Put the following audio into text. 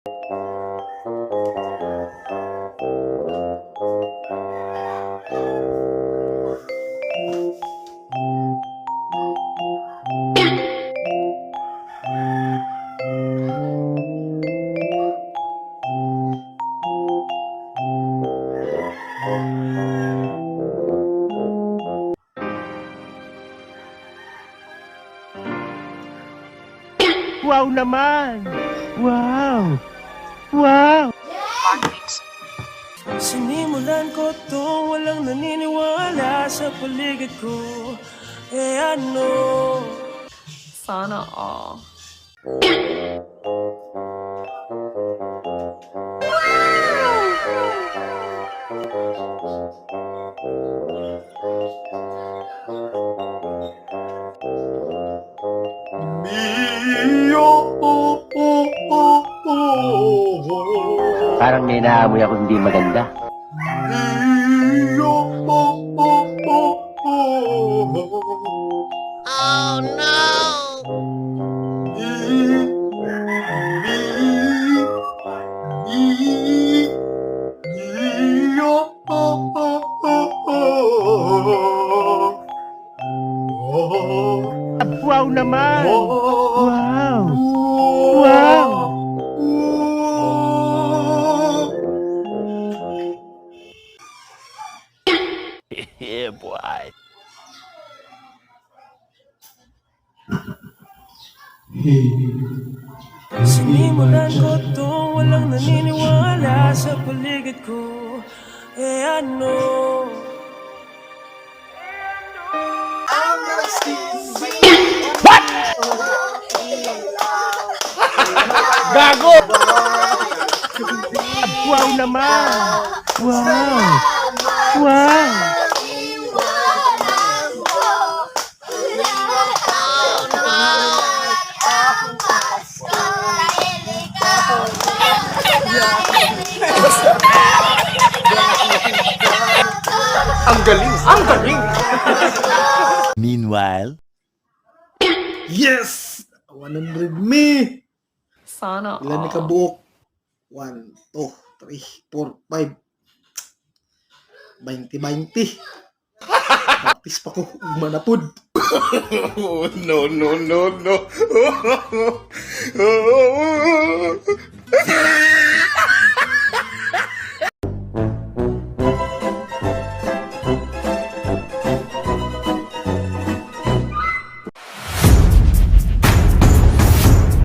Wow naman! Wow! Wow! Sinimulan ko to, walang naniniwala sa paligid ko. Eh ano? Sana all. Parang may naamoy ako hindi maganda. Wow naman! Wow! Wow! Yeah, boy. Sinimulan ko to, walang naniniwala sa paligid ko. Eh ano? Wow naman! Wow! Wow! Meanwhile, Yes! 100 me! Sana Ilan ni all. kabuok? 1, 2, 3, 4, 5. 20, 20. Practice pa ko. Ugma na pud. No, no, no, no.